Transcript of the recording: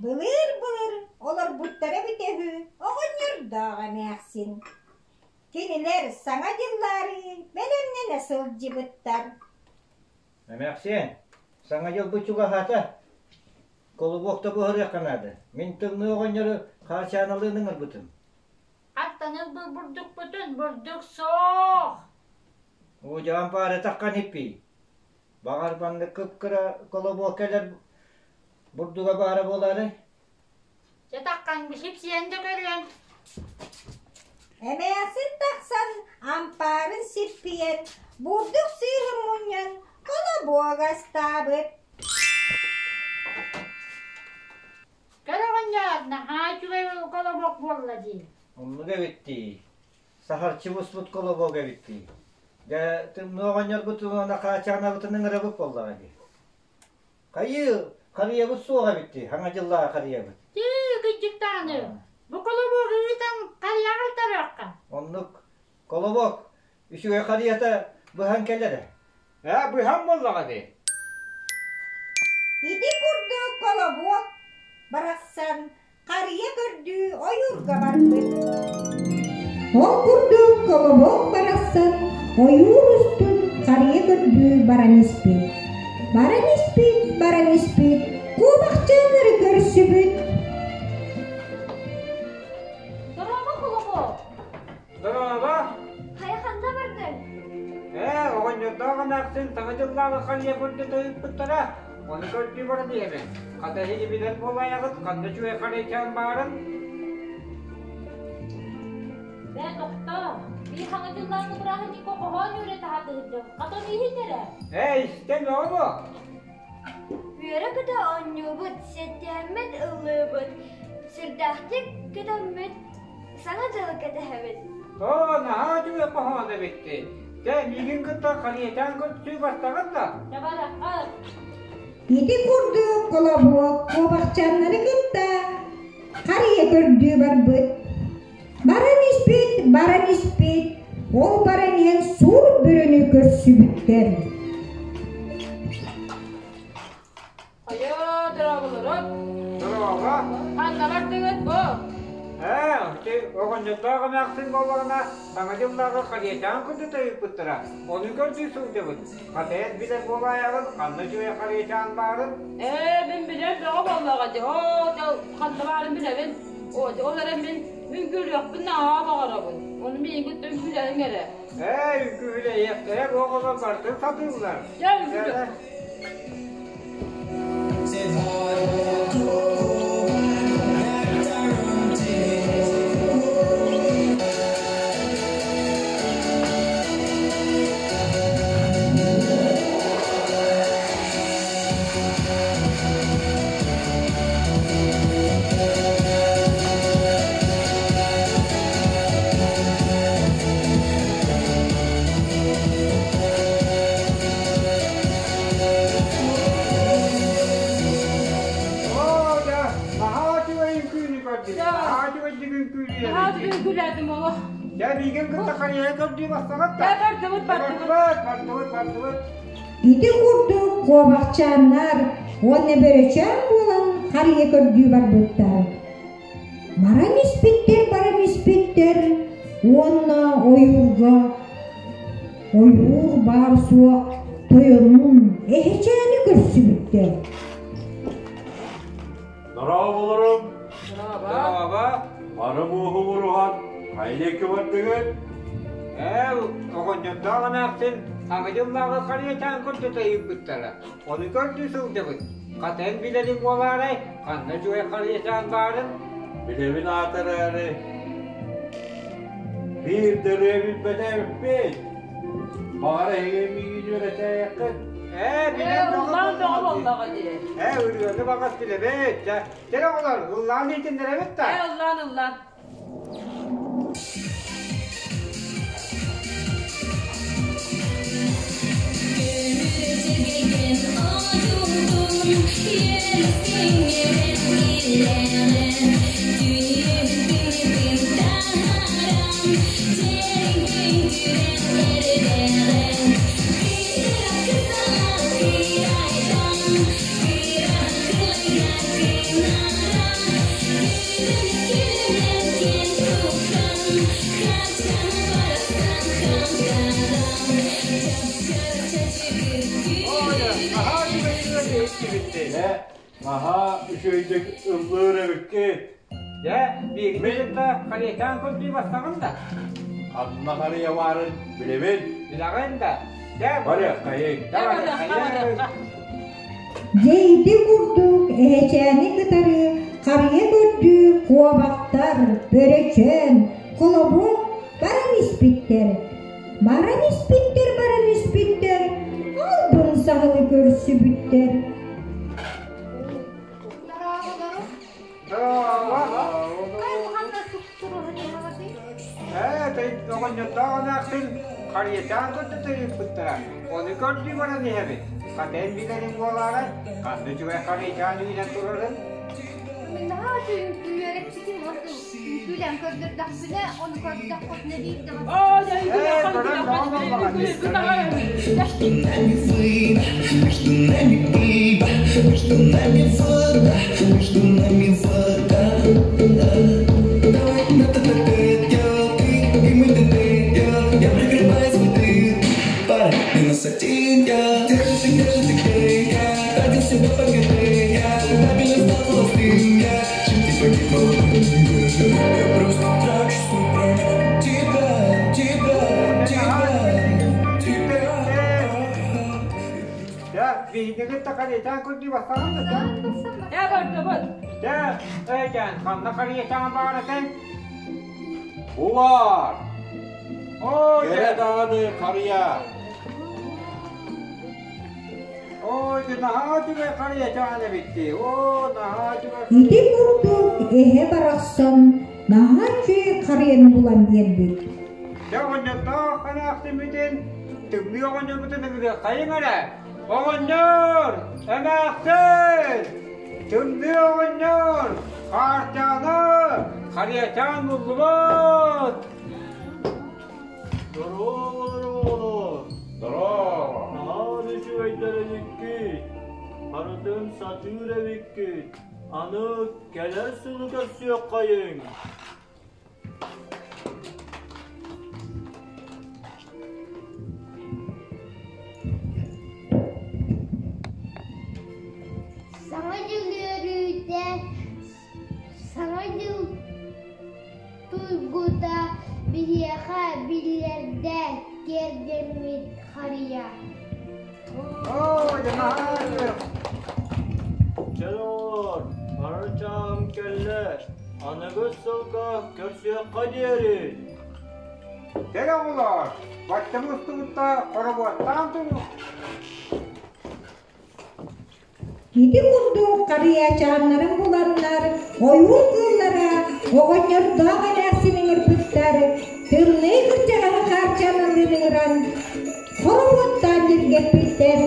Былыыр-былыр олорбуттара эбитэ үһү оҕонньордоох эмээхсин. Кинилэр Саҥа дьыллаары бэлэмнэнэ сылдьыбыттар. Эмээхсиэн, Саҥа дьылбыт чугаһаата. Колобуокта буһарыахха наада. Мин тымныы оҕонньору Хаарчааналыын ыҥырбытым. Аттаныл бурдукпутун бурдук суох. Удьаан паарытаххан иппий. Баҕар маннык кып-кыра колобуок кэлэр бурдуга баара буолаарай? Дьэ таххан сипсийэн да көрүөн. Эмээхсин тахсан ампаарын сиппийэн, бурдук сыыһын мунньан колобуок астаабыт. Көр оҕонньор, наһаа үчүгэй колобок буолла дии. Оннук эбит дии. Саһарчы буспут колобок эбит дии. Дьэ, тымныы оҕонньорбутун уонна Хаачаанабытын ыҥырабыт буоллаҕа дии. Хайыы, харыйабыт суох эбит дии, хаҥа дьыллааҕы харыйабыт. Тыы, кырдьык даҕаны. Бу колобуогу ыытан харыйаҕа ылтарыахха. Оннук. Колобок, үчүгэй харыйата быһан кэлэрэ. Ээ, быһан буоллаҕа дии. Ити курдук колобуок барахсан харыйа көрдүү ойуурга барбыт. Ол курдук колобок барахсан ойуур устун харыйа көрдүү баран испит. Баран испит, баран испит, куобахчааннары көрсүбүт. Дорообо, колобок! Дорообо! Хайа ханна бардыҥ? Ээ, оҕонньордоох эмээхсин Саҥа дьыллааҕы харыйа көрдө ыыппыттара. Ону көрдүү баран иһэбин. Хата эһиги билэр буолаайаҕыт, ханна үчүгэй харыйачаан баарын? Бээ, тохтоо. Бии Хаҥа дьыллааҕы бырааһынньыкка хоһоон үөрэтэ сатыырдым. Хата ону иһит эрэ. Ээ, истэн оҕо Үөрэ-көтө оонньуубут, сиэттиһэммит ыллыыбыт, сүрдээхтик көтөммүт, Саҥа дьылы кэтэһэбит. Оо, наһаа үчүгэй хоһоон эбиккин. Дьэ, миигин кытта харыйачаан көрсүү бастаҕын да? Табарахха. Ити курдук колобуок куобахчааннары кытта харыйа көрдүү барбыт. Баран испит, баран испит, ол баран иһэн сур бөрөнү көрсүбүттэр. Хайа, дорооболорут. Дорообо. Ханна бардыгыт бу? Ээ, ити оҕонньордоох эмээхсин буоллаҕына, Саҥа дьыллааҕы харыйачаан курдук ыйыппыттара. Ону көрдүү сылдьабыт. Хата эн билэр буолаайаҕын, ханна үчүгэй харыйачаан баарын? Ээ, мин билэр бөҕө буоллаҕа дии. Оо, дьэ, ханна баарын билэбин. Оо, дьэ, ол эрэн мин үҥкүүлүөхпүн наһаа баҕарабын. Ону миигин үҥкүүлэһиҥ эрэ. Ээ, үҥкүүлэһиэхтэрэ, бу оҕолор барытын сатыыллар. Дьэ, үҥкүүлүөх. Оо, да, наһаа үчүгэй үҥкүүнү көрдүм. Наһаа үчүгэйдик үҥкүүлүүр Наһаа үчүгэй үҥкүүлээтим олох. Дьэ, миигин кытта харыйа көрдүү бастаҕыт да? Дьэ, бардыбыт, бардыбыт. Бардыбыт, бардыбыт. Ити курдук куобахчааннар уонна бөрөчөөн буолан харыйа көрдүү барбыттар. Баран испиттэр, баран испиттэр уонна ойуурга ойуур баар суох тойонун эһэчээни көрсүбүттэр. Дорооболорум! Дорообо! Бары мууһу буруһан, хайлекке бардыгыт? Ээ, оҕонньордоох эмээхсин Саҥа дьыллааҕы харыйачаан көрдөтө ыыппыттара. Ону көрдүү сылдьабыт. Хата эн билэриҥ буолаарай, ханна үчүгэй харыйачаан баарын? Билэбин аата эрээри, биир дырыа билбэтэ эбиппит. Баҕар эһиги миигин үөрэтээйэххит. Ээ, билэн Ыллаан бөҕө буоллаҕа дии. Ээ, ырыаны баҕас билэбит. Дьэ, кэл оҕолор, ыллаан иитиннэрэбит да. Ээ, ыллаан, ыллаан. Оля, наһаа үчүгэй иһиттибит Дьэ, наһаа үчүгэйдик ыллыыр эбиккит. Дьэ, биһигини кытта харыйачаан көрдүү бастаҕын да? Ханна харыйа баарын билэбин. Билэҕин да? Дьэ, Барыаххайыҥ. Дьэ, барыаххайыҥ. Дьэ ити курдук эһэчээни кытары харыйа көрдүү куобахтар, бөрөчөөн, холобуок баран испиттэр. Баран испиттэр, баран испиттэр, албын саһылы көрсүбүттэр. Ээ, оҕонньордоох эмээхсин харыйачаан көрдө ыыппыттара. Ону көрдүү баран иһэбит. Хата эн билэриҥ буолаарай, ханна үчүгэй харыйачаан үүнэн турарын? Мин наһаа үөрэппитим үҥкүүлээн көрдөрдөхпүнэ, ону көрдөххүнэ биирдэ Между нами война, между нами пиво, между нами вода, между нами вода. Давай на тет я, ты и мы ты, я, я прикрываю свой тыл. Парень, минус один я, держишься, где же ты, где я, один себя покажи, я, стабильно стал холостым, я, чем ты погиб молодым, я просто трачу свой прочь тебя, тебя, тебя, тебя. Дьэ, биһигини кытта харыйачаан көрдүү бастаҕын да? Ээ, бардыбыт. Дьэ, эйкээн, ханна харыйачаан баар этэй? Улар! Оо, Кэрэ дьэ, даҕаны харыйа! оо, дьэ, наһаа үчүгэй харыйачаан эбит дии. Оо, наһаа үчүгэй Ити харыйачаан. курдук эһэ барахсан наһаа үчүгэй харыйаны булан биэрбит. Дьэ, оҕонньордоох эмээхсиммитин, тымныы оҕонньорбутун ыҥырыаххайыҥ эрэ. Оҕонньор! Эмээхсин! Тымныы оҕонньор! Хаарчаана! Харыйачаан буллубут! Дорооболор оҕолор! Здорово! Наһаа үчүгэйдэр эбиккит! Барытын сатыыр эбиккит! Аны кэлэр сылы көрсүөххэйиҥ! Саҥа дьыл үөрүүтэ, Саҥа дьыл туйгута биһиэхэ биллэрдэ киэргэммит харыйа. Оо, дьэ наһаа Чэ доҕоор, барар чааһым кэллэ. Аныгыс сылга көрсүөххэ диэри. Кэл оҕолоор, бачча мустубутта хоробуоттаан туру. Ити курдук харыйачааннарын буланнар, ойуун кыыллара оҕонньордоох эмээхсин ыҥырбыттар, тымныы кырдьаҕаһы хаарчаналыын ыҥыран, хоробуоттаан ньиргэппиттэр.